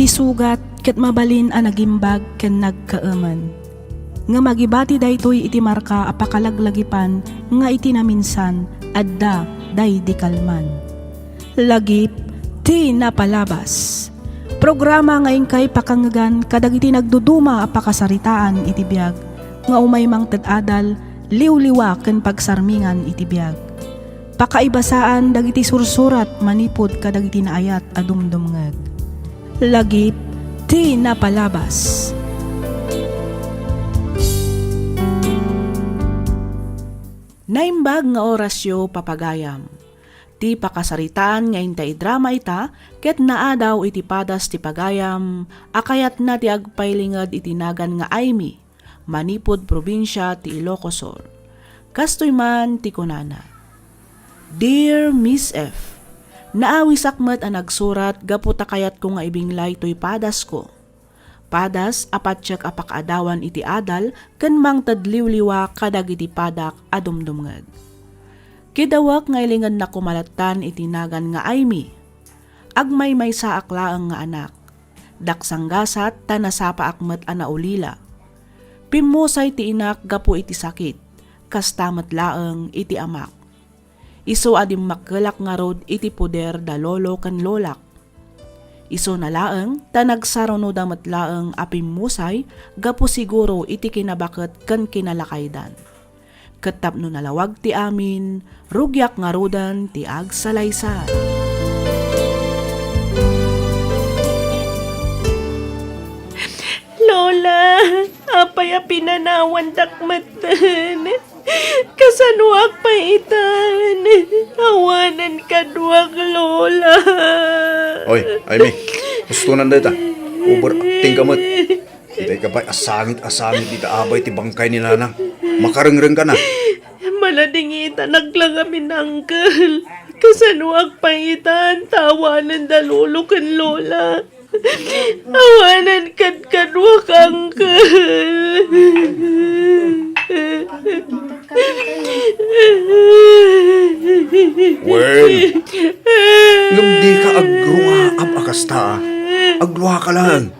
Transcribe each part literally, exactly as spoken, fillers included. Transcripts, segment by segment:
Ti sugat ket mabalin a nagimbag ken nagkaemen. Ngem agibati daytoy iti marka a pakalaglagipan nga iti naminsan, adda daydi kalman. Lagip ti napalabas. Programa nga inkay pakangngegan kadagiti nagduduma a pakasaritaan iti biag nga umay mangted adal, liwliwa ken pagsarmingan iti biag. Pakaibasaan dagiti sursurat manipud kadagiti naayat a dumdumngeg. Lagip ti napalabas. Naimbag nga orasyo, papagayam. Ti pakasaritaan nga inta idrama ita ket naadaw iti padas ti pagayam a kayatna ti agpailinged iti nagan nga Aimee, manipud probinsia ti Ilocos Sur. Kastoy man ti kunana, "Dear Miss F, naawisak met a nagsurat gapu ta kayatko nga ibinglay toy padasko. Padas a patiek a pakaadawan iti adal ken mangted liwliwa kadagiti padak a dumdumngeg. Kidawek nga ilingednak koma lattan iti nagan nga Aimee. Agmaymaysaak laeng nga anak. Daksanggasat ta nasapaak met a naulila. Pimmusay ti inak gapu iti sakit, kasta met laeng iti amak. Isu a dimmakkelak ngarud iti poder da lolo ken lolak. Isuna laeng ta nagsarunoda met laeng a pimmusay gapu siguro iti kinabaket ken kinalakaydan. Ket tapno nalawag ti amin, rugiak ngaruden ti agsalaysay." Lola, apay a pinanawandak metten? Kasanoak pay itan? Awanen kaduak, Lola. Oy, Aimee, hustonan dayta. Overacting ka met. Itay ka pay a sangit a sangit dita abay ti bangkay ni Nanang. Makarengreng ka na. Maladingitanak la ngamin, Uncle. Kasanoak pay itan ta awanen da Lolo ken Lola? Awanen kadkaduak, Uncle. Wen, ngem dika agrungaab a kasta. Agluaka laeng.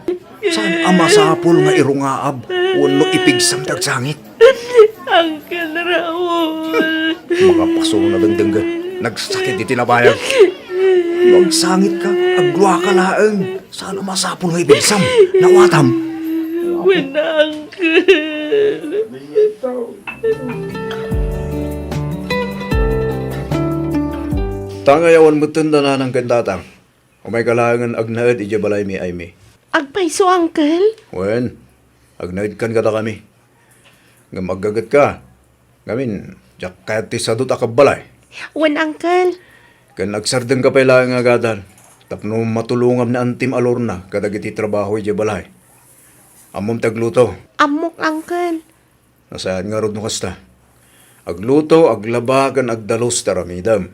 Saan a masapul nga irungaab wenno ipigsam ti agsangit? Uncle Raul. Makapaso na dengdenggen. Nagsakit iti nabayag. No agsangitka, agluaka laeng. Saan a masapul nga ipigsam? Nawatam? Wen, Uncle. Ta nga awan metten da Nanang ken Tatang. Umayka laengen agnaed idiay balaymi, Aimee. Agpayso, Uncle? Wen, agnaedkan kadakami. Ngem aggagetka. Ngamin, diak kayat ti sadut a kabbalay. Wen, Uncle. Ken agsardengka pay laeng nga agadal tapno matulongam ni Antim a Lorna kadagiti trabaho idiay balay. Ammom ti agluto? Ammok, Uncle. Nasayaat ngarud no kasta. Agluto, aglaba, ken agdalus ti aramidem.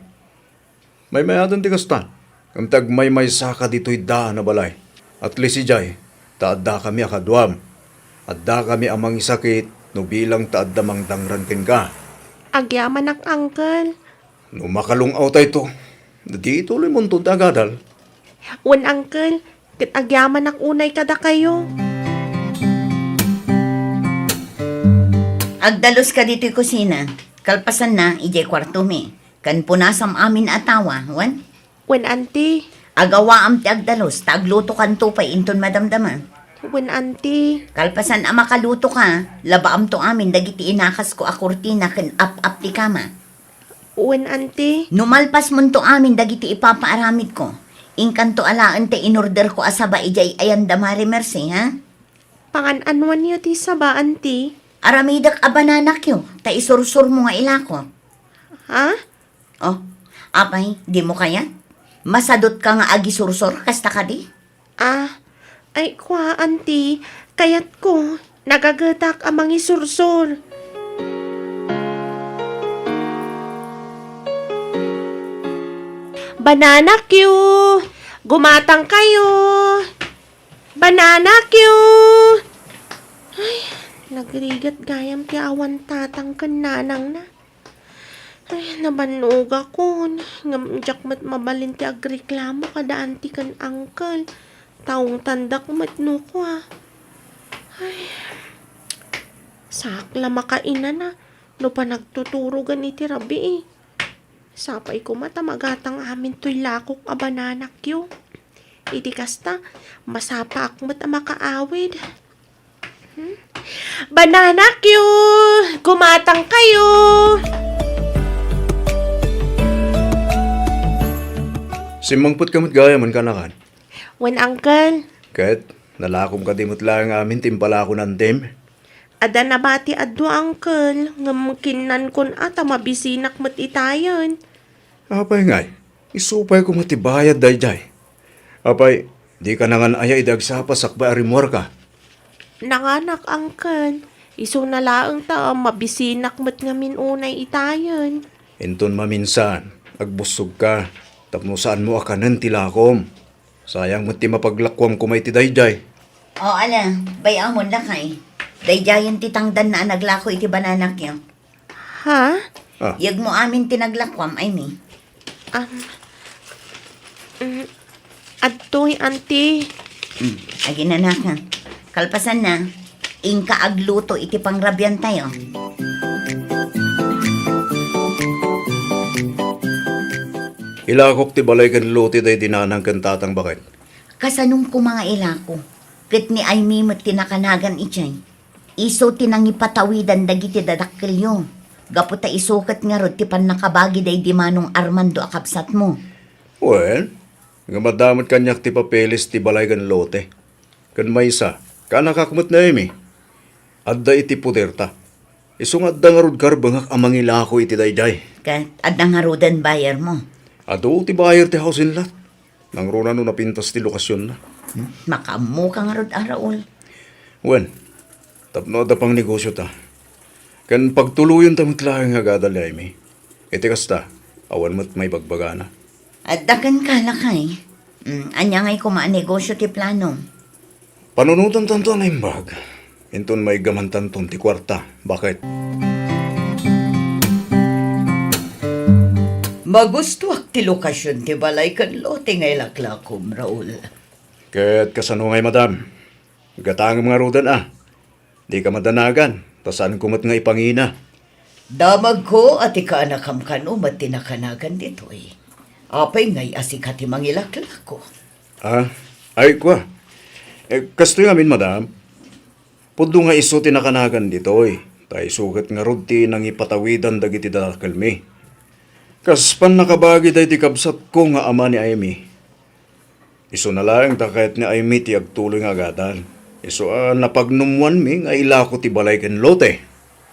Maymayaten ti kasta, ngem ta agmaymaysaka ditoy daan a balay. At least idiay, ta addakami a kaduam. Addakami a mangisakit no bilang ta adda mangdangran kenka. Agyamanak, Uncle. No makalung-awtayto, ditoy ituloymonto ti agadal. Wen, Uncle, ket agyamanak unay kadakayo. Agdaluska ditoy kusina. Kalpasanna, idiay kuartomi. Ken punasam amin a tawa, wen? Wen, Auntie. Agawaam ti agdalus, ta aglutokanto pay inton madamdama. Wen, Auntie. Kalpasan a makalutoka, labaamto amin dagiti inakasko a kurtina ken ap-ap ti kama. Wen, Auntie. No malpasmonto amin dagiti ipapaaramidko, inkanto alaen ti inorderko a saba idiay ayanda Marie Merced, ha? Pangan-anoanyo ti saba, Auntie? Aramidek a bananakyo, ta isursurmo nga ilako. Ha? Oh, apay, dimo kayat? Masadutka nga agisursor, kasta kadi? Ah, ay, kua, Auntie, kayatko, nagagetak a mangisursor. Banana cue! Gumatang kayo! Banana cue! Ay, nagrigat gayam ti awan tatang ken nanangna. Ay, nabannogakon. Ngem diak met mabalin ti agreklamo kada auntie ken uncle. Taungtandak met no kua. Ay, saak la makainana no panagtuturogan iti rabii. Sapay koma ta magatang amin toy lakok a bananakyo. Iti kasta, masapaak met a makaawid. Hmm? Bananakyo! Gumatang kayo! Simmangpet ka met gayam, kaanakan? Wen, Uncle. Ket, nalakom kadi met laeng amin ti impalako ni Antim? Adda nabati a dua, Uncle, ngem kinnankon a ta mabisinak met itayen. Apay ngay, isu pay koma ti bayad daydiay. Apay, dika nangan aya idi agsapa sakbay a rimmuarka? Nanganak, Uncle. Isuna laeng ta mabisinak met ngamin unay itayen. Inton maminsan, agbussogka, tapno saanmo a kanen ti lakom. Sayang met ti mapaglakuam koma iti daydiay. O, ala, bay-amon, lakay. Daydiayen ti tangdanna a naglako iti bananakyo. Ha? Ah. Yegmo amin ti naglakuam, Aimee. Um, mm, adtoy, Auntie. Mm, aginanaka. Kalpasanna, inka agluto iti pangrabiantayo. Ilakok ti balay ken lote daydi nanang ken tatang baket. Kasanom koma nga ilako, ket ni Aimee met ti nakanagan idiay. Isu ti nangipatawidan dagiti dadakkelyo, gapu ta isu ket ngarud ti pannakabagi daydi Manong Armando a kabsatmo. Wen, ngem adda met kaniak ti papeles ti balay ken lote. Ken maysa, kaanakak met ni Aimee. Adda iti poderta. Isu nga adda ngarud karbengak a mangilako iti daydiay. Ket adda ngaruden bayarmo? Adu ti bayar ti housing lot. Nangruna no napintas ti lokasionna. Hmm? Makaammoka ngarud a, Raul. Wen, tapno adda pangnegosiota. Ken pagtuloyenta met laeng nga agadal ni Aimee. Iti kasta, awan met maibagbagana. Adda kenka, lakay. Mm, ania ngay koma a negosio ti planom? Panunotantanto a naimbag. Inton maiggamantanton ti kuarta. Baket? Magustuak ti lokasion ti balay ken lote nga ilaklakom, Raul. Ket kasano ngay, madam? Gatangem ngaruden a. Dika madanagan, ta saanko met nga ipangina. Damagko a ti kaanakam kano met ti nakanagan ditoy. Apay ngay a sika ti mangilaklako? Ah, ay, kua. Eh, kastoy ngamin, madam. Pudno nga isu ti nakanagan ditoy, ta isu ket ngarud ti nangipatawidan dagiti dadakkelmi. Kas pannakabagi daydi kabsatko nga ama ni Aimee. Isuna laeng ta kayat ni Aimee ti agtuloy nga agadal. Isu a napagnumoanmi nga ilako ti balay ken lote.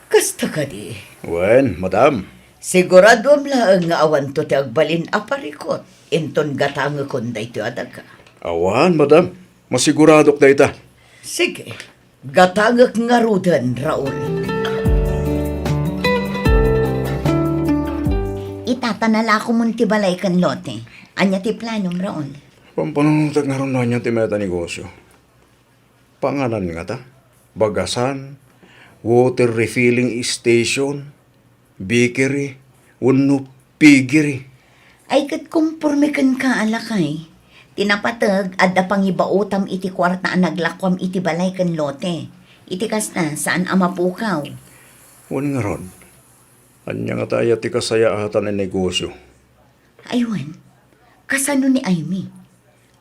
Kasta kadi? Wen, madam. Siguradoam laeng nga awanto ti agbalin a parikut inton gatangekon daytoy a daga. Awan, madam. Masiguradok dayta. Sige. Gatangek ngaruden, Raul. Ita ta nalakomon ti balay ken lote. Ania ti planom, Raul? Pampanunotek ngarud no ania ti mayat a negosio. Panganan ngata? Bagasan, water refilling station, bakery, wenno piggery. Ay, ket komporme kenka a lakay. Ti napateg, adda pangibaotam iti kuarta a naglakuam iti balay ken lote. Iti kasta, saan a mapukaw. Wen ngarud, ania ngata aya ti kasayaatan a negosio? Ay wen, kasano ni Aimee?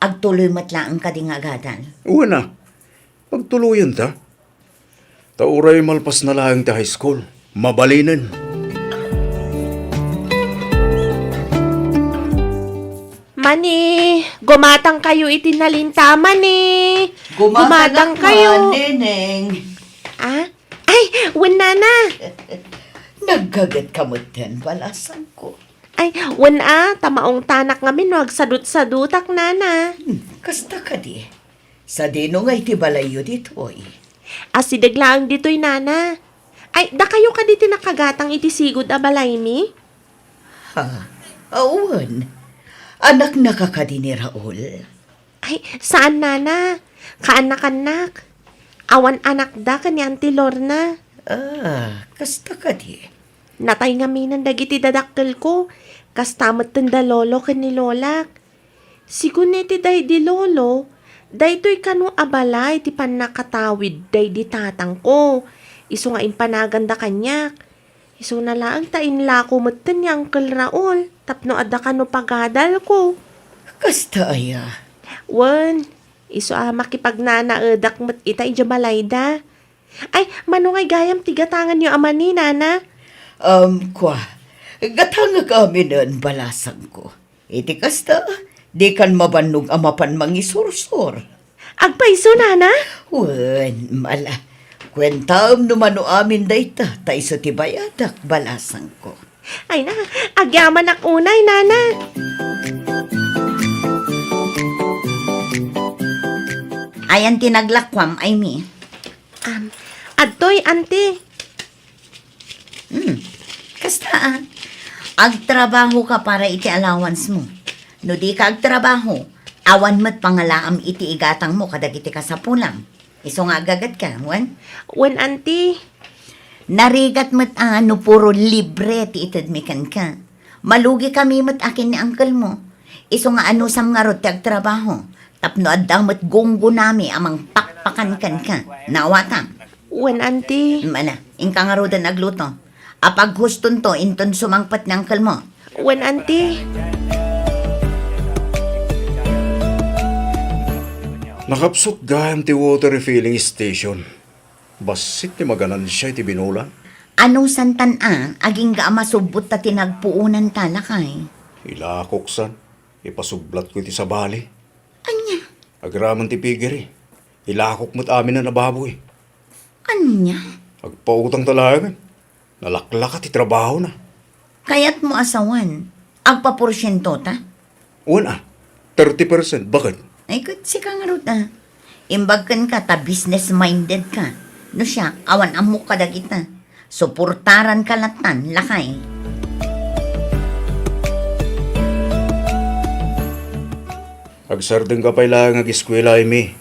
Agtuloy met laeng kadi nga agadal? Wen a, pagtuloyenta. Ta uray malpasna laeng ti high school, mabalinen. Mani, gumatang kayo iti nalinta, mani. Gumatang kayo. Neneng. Ah? Ay, wen, nana. Naggaget ka met ten, balasangko. Ay, wen a, ta maungtanak ngamin no agsadutsadutak, nana. Hmm, kasta kadi. Sadino nga iti balayyo ditoy? Asideg laeng ditoy, nana. Ay, dakayo kadi ti nakagatang iti sigud a balaymi? Ha? Awan. Anaknaka kadi ni Raul? Ay, saan, nana. Kaanakannak. Awan anakda ken ni Auntie Lorna. Ah, kasta kadi. Natay ngaminen dagiti dadakkelko. Kasta metten da lolo ken ni lolak. Sigun iti daydi lolo, Daytoy kano a balay ti pannakatawid daydi tatangko, isu nga impanaganda kaniak. Isuna laeng ta inlako metten ni Uncle Raul tapno adda kano pagadalko. Kasta aya? Wen, isu a makipagnanaedak met ita idiay balayda. Ay, mano ngay gayam ti gatanganyo a mani, nana? Um, kua, gatangek aminen, balasangko. Iti kasta, dikan mabannog a mapan mangisursor. Agpayso, nana? Wen, mala. Kuentaem no mano amin dayta, ta isu ti bayadak, balasangko. Ay na, agyamanak unay, nana. Ayan ti naglakuam, Aimee? Um, adtoy, anti. Hmm, kasta a. Agtrabaho ka para iti allowance mo. No di ka agtrabaho, awan met pangalaam iti igatang mo kadagiti kasapulam. Isu nga aggaget ka, wen? Wen, anti. Narigat met a no puro libre ti itedmi kenka. Malugi kami met akin ni uncle mo. Isu nga anusam ngarud ti agtrabaho. Tapno adda met gunggonami a mangpakpakan kenka. Naawatam? Wen, anti. Mala, inka ngaruden agluto. Apaghustonto inton sumangpet ni uncle mo. Wen, anti. Nakapsut gayam ti water refilling station. Bassit ti maganansia iti binulan. Anusantan a, agingga a masubbot ta ti nagpuonanta, lakay. Ilakoksan, ipasublatko iti sabali. Ania? Agraman ti pigiri. Ilakok met amin a baboy. Ania? Agpautang ta laeng. Nalaklaka ti trabahona. Kayatmo a sawen, agpaporsiento ta? Wen a, thirty percent. Baket? Ay, ket sika ngarud a. Imbag kenka ta business-minded ka. No siak, awan ammok kadagita. Suportaranka lattan, lakay. Agsardengka pay laeng ageskuela, Aimee.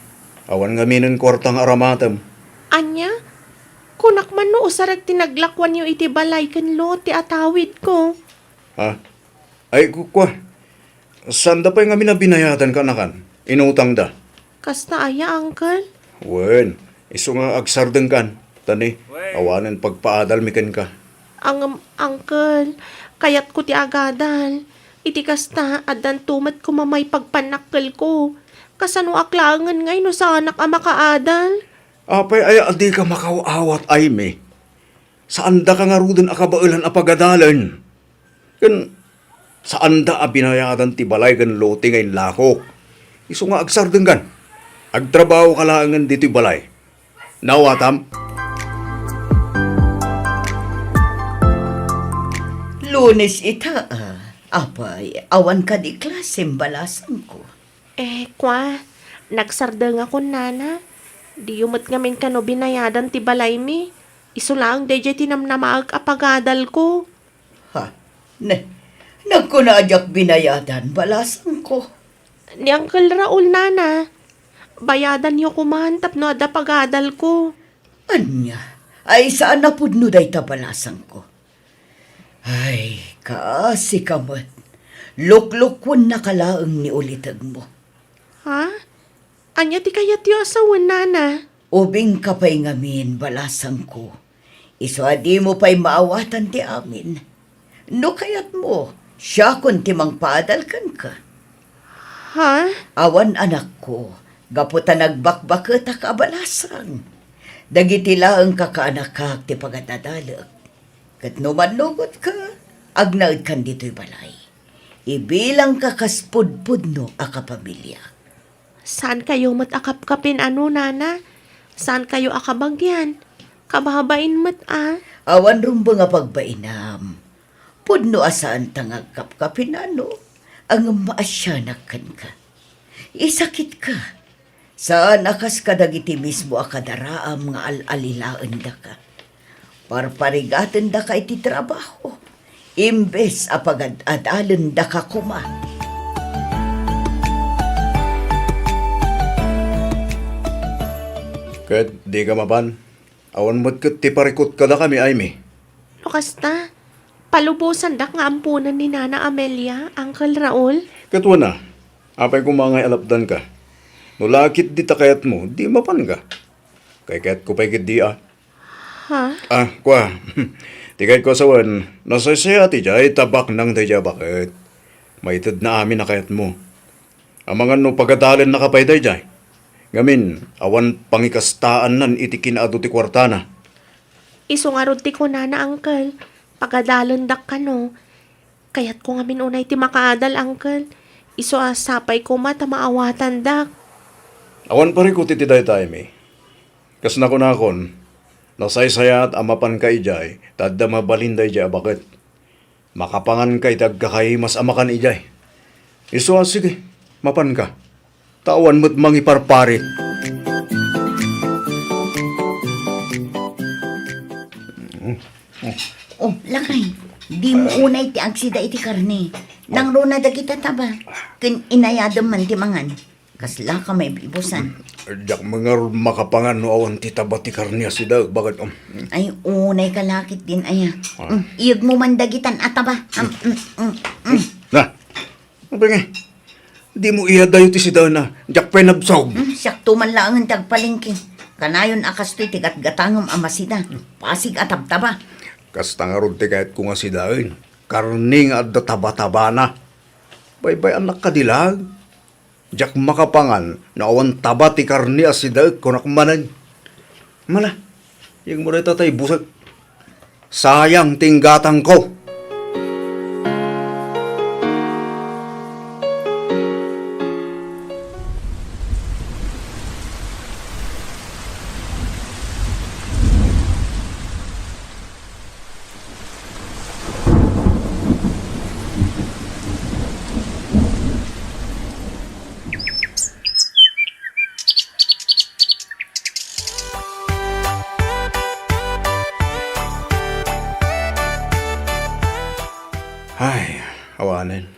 Awan ngaminen kuarta nga aramatem. Ania? Kunak man no usarek ti naglakuanyo iti balay ken lote a tawidko. Ha? Ay, ku-, kua. Saanda pay ngamin a binayadan, kaanakan. Inutangda. Kasta aya, uncle? Wen, isu nga agsardengkan. Ta ni, awanen pagpaadalmi kenka. Ngem, uncle, kayatko ti agadal. Iti kasta, addanto met koma maipagpannakkelko. Kasanoak laengen ngay no saanak a makaadal? Apay aya a dika makaaw-awat, Aimee? Saandaka ngaruden a kabaelan a pagadalen. Ken saanda a binayadan ti balay ken lote nga inlakok. Isu nga agsardengkan. Agtrabahoka laengen ditoy balay. Naawatam? Lunes ita, a. Apay, awan kadi klasem, balasangko? Eh, kua, nagsardengakon, nana. Diyo met ngamin kano binayadan ti balaymi. Isu laeng daydiay ti namnamaek a pagadalko. Ha? Ne, nagkuna a diak binayadan, balasangko. Ni Uncle Raul, nana. Bayadanyo koman tapno adda pagadalko. Ania? Ay, saan a pudno dayta, balasangko. Ay, kaasi ka met. Luklukonnaka laeng ni ulitegmo. Ha? Ania ti kayatyo a sawen, nana? Ubingka pay ngamin, balasangko. Isu a dimo pay maawatan ti amin. No kayatmo, siakon ti mangpaadal kenka. Ha? Awan, anakko, gapu ta nagbakbaketak a balasang. Dagiti laeng kakaanakak ti pagadadalek. Ket no mannugotka, agnaedkan ditoy balay. Ibilangka kas pudpudno a kapamiliak. Saankayo met a kapkapin, ano, nana? Saankayo a kabagian? Kababain met a. Awan rumbeng a pagbainam. Pudno a saanta nga agkapkapin, ano, ngem maasianak kenka. Isakitka. Saan a kas kadagiti mismo a kadaraam nga al-alilaendaka. Parparigatendaka iti trabaho, imbes a pagad-adalendaka koma. Ket dika mapan, awan met ket ti parikut kadakami, Aimee. No kasta, palubosandak nga amponen ni Nana Amelia, Uncle Raul. Ket wen a, apay koma ngay a lapdanka? No lakit dita kayatmo, di mapanka. Kay kayatko pay ketdi a. Ha? Ah, kua. Ti kayatko a sawen, nasaysayaat idiay ta baknang daydiay a baket. Maitedna amin a kayatmo. Amangan no pagadalennaka pay daydiay. Ngamin, awan pangikastaannan iti kinaadu ti kuartana. Isu ngarud ti kunana, Uncle. Pagadalendak kano. Kayatko ngamin unay ti makaadal, Uncle. Isu a sapay koma ta maawatandak. Awan parikut iti dayta, Amy. Kas nakunakon, nasaysayaat a mapanka idiay ta adda mabalin daydiay a baket. Makapanganka iti agkakaimas a makan idiay. Isu a, sige, mapanka. Ta awan met mangiparparit. Oh, lakay, dimo unay ti agsida iti karne. Nangruna dagita taba. Ken inayadem man ti mangan. Kaslaka maibibusan. Diak met ngarud makapangan no awan ti taba ti karne a sida, baket, um. Ay, unay ka lakit din, aya. Ah. Mm, iyegmo man dagitan a taba. Am, mm, mm, mm. Na, ano ba nga? Dimo iyadayo ti sidaenna. Diak pay nabsog. Mm, siakto man laengen ti agpalengke. Kanayon a kastoy ti gatgatangem a masida. Pasig a tabtaba. Kasta ngarud ti kayatko nga sidaen. Karne nga adda taba-tabana. Baybay-annak kadi laeng. Diak makapangan no awan taba ti karne a sidaek, kunak manen. Mala, iyegmo dayta ta ibusek. Sayang ti inggatangko. Ay, awanen.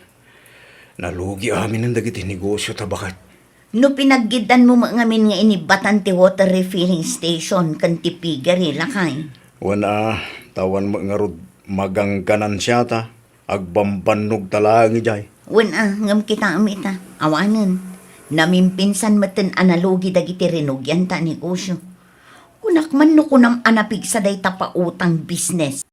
Nalugi aminen dagiti negosio ta baket. No pinaggiddanmo met ngamin nga inibbatan ti water refilling station ken ti piggery, lakay. Wen a, ta awan met ngarud magangganansiata, agbambannog ta laeng idiay. Wen a, ngem kitaem ita, awanen. Namimpinsan metten a nalugi dagiti rinugianta a negosio. Kunak man no kunam a napigsa dayta pautang business.